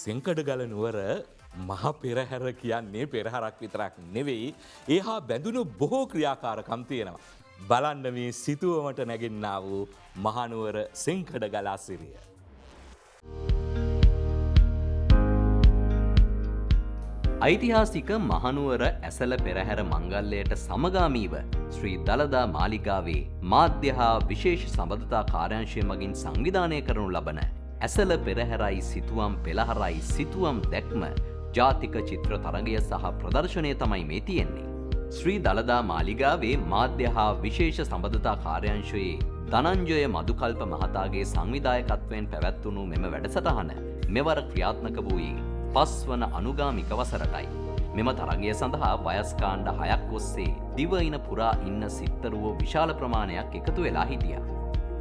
සෙන්කඩගල නුවර මහ පෙරහැර කියන්නේ පෙරහැරක් විතරක් නෙවෙයි, ඒ හා බැඳුණු බොහෝ ක්‍රියාකාරකම් තියෙනවා. බලන්න මේ සිතුවමට නැගෙන්නා වූ මහනුවර සෙන්කඩගල අසිරිය. ඓතිහාසික මහනුවර ඇසළ පෙරහැර මංගල්‍යයට සමගාමීව ශ්‍රී දළදා මාලිගාවේ මාධ්‍ය හා විශේෂ සබඳතා කාර්යාංශය මගින් සංවිධානය කරනු ලබන ඇසළ පෙරහැරයි සිතුවම් පෙළහරයි සිතුවම් දැක්ම ජාතික චිත්‍ර තරගය සහ ප්‍රදර්ශනය තමයි මේ තියෙන්නේ. ශ්‍රී දළදා මාලිගාවේ මාධ්‍ය හා විශේෂ සබඳතා කාර්යාංශයේ ධනංජය මදුකල්ප මහතාගේ සංවිධායකත්වයෙන් පැවැත්වුණු මෙම වැඩසටහන මෙවර ක්‍රියාත්මක වූයේ පස්වන අනුගාමික වසරටයි. මෙම තරගය සඳහා වයස් කාණ්ඩ 6ක් ඔස්සේ දිවයින පුරා ඉන්න සිත්තරුවෝ විශාල ප්‍රමාණයක් එකතු වෙලා හිටියා.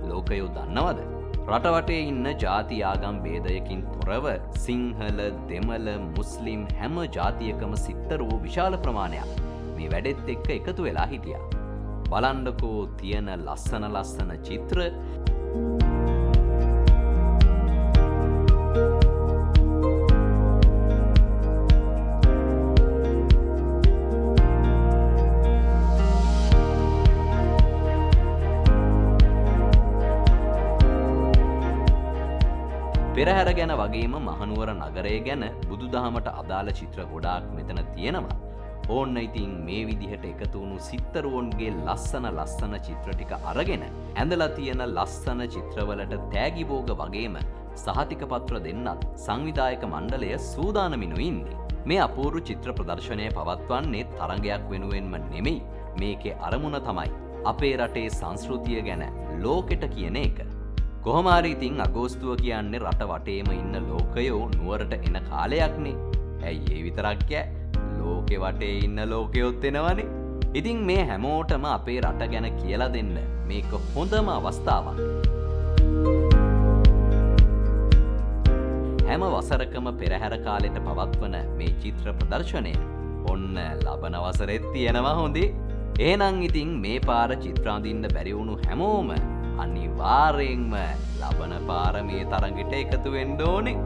ලෝකයෝ දන්නවද? රට වටේ ඉන්න ජාති ආගම් භේදයකින් තොරව සිංහල, දෙමළ, මුස්ලිම් හැම ජාතියකම සිත්තරුවෝ විශාල ප්‍රමාණයක් මේ වැඩෙත් එක්ක එකතු වෙලා හිටියා. බලන්නකෝ තියෙන ලස්සන ලස්සන චිත්‍ර. පෙරහැර ගැන වගේම මහනුවර නගරය ගැන බුදුදහමට අදාළ චිත්‍ර ගොඩාක් මෙතන තියෙනවා. ඕන්න ඉතින් මේ විදිහට එකතු වුණු සිත්තරුවන්ගේ ලස්සන ලස්සන චිත්‍ර ටික අරගෙන ඇඳලා තියෙන ලස්සන චිත්‍රවලට තෑගි භෝග වගේම සහතික පත්‍ර දෙන්නත් සංවිධායක මණ්ඩලය සූදානමිනු ඉන්නේ. මේ අපූර්ව චිත්‍ර ප්‍රදර්ශනය පවත්වන්නේ තරගයක් වෙනුවෙන්ම නෙමෙයි. මේකේ අරමුණ තමයි අපේ රටේ සංස්කෘතිය ගැන ලෝකෙට කියන එක. කොහොම හරි ඉතින් අගෝස්තුව කියන්නේ රට වටේම ඉන්න ලෝකයෝ නුවරට එන කාලයක්නේ. ඇයි ඒ විතරක් ඈ, ලෝකෙ වටේ ඉන්න ලෝකයොත් එනවනේ. ඉතින් මේ හැමෝටම අපේ රට ගැන කියලා දෙන්න මේක හොඳම අවස්ථාවක්. හැම වසරකම පෙරහැර කාලෙට පවත්වන මේ චිත්‍ර ප්‍රදර්ශනය ඔන්න ලබන වසරෙත් තියෙනවා හොඳේ. එහෙනම් ඉතින් මේ පාර චිත්‍ර අඳින්න බැරි වුණු හැමෝම අනිවාර්යෙන්ම ලබන පාර මේ තරඟෙට එකතු වෙන්න ඕනේ.